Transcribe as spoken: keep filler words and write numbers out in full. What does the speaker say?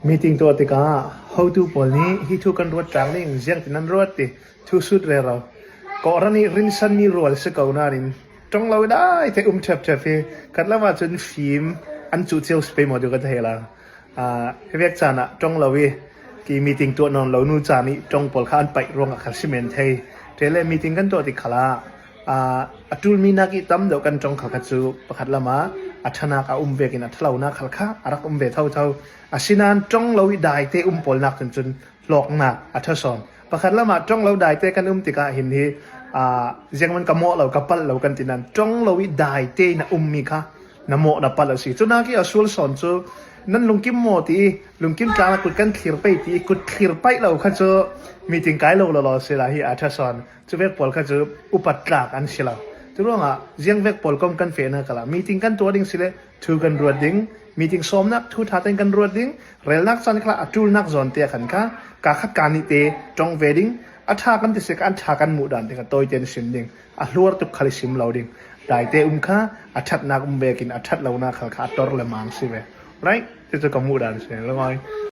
Meeting tuah tikah hotu pawl nih hi thu kan ruat tlak ding, ziangtin an ruat ti thu sut rero. Kawhra nih rinsan mi rual si ko nain ṭong lo i daite um ṭhepṭhep hi. Khat lamah cun fim an cuh cio si pei maw tu ka thei la. Aa, hi vek caan ah ṭong lo i ki meeting tuah nawn lo nu caan ih ṭong pawl kha an paih ruangah kha si men thei. Ṭele meeting kan tuah tik khalah, aa, a ṭulmi nak ih tam deuh kan ṭong khal kha cu pakhat lamah a ṭhanak a um vekin a ṭhalonak khal kha a rak um ve thotho. Asinain ṭong lo ih daite um pawl nak cun cun hlawknak a ṭha sawn. Pakhat lamah ṭong lo daite kan um tikah hin hi, aa, ziangman ka mawh lo, ka palh lo kan ti nain ṭong lo ih daite in a ummi kha na mawh na palh a si. Cunak ih a sual sawn cu nan lungkim maw ti ih lungkim tlang ah kut kan thlir pei ti ih kut thlir paih lo kha cu meeting kai lo lawlaw si lai hi a ṭha sawn. Cu vek pawl kha cu upat tlak an si lo. Curuangah ziang vek pawl kom kan fehnak khalah meeting kan tuah ding si le thu kan ruat ding, meeting sawmnak thu ṭha tein kan ruat ding, relnak caan khalah a ṭulnak zawnte a khan kha kaa khat kaa nihte ṭong ve ding, a ṭha kan ti si kha an ṭha kan muh dan te kha tawite in sim ding, a hluar tuk khal i sim lo ding. Daite um kha a ṭhatnak um vekin a ṭhat lonak khal kha a tor le mang si ve. Right? Cucu ka muh dan si, lungawi.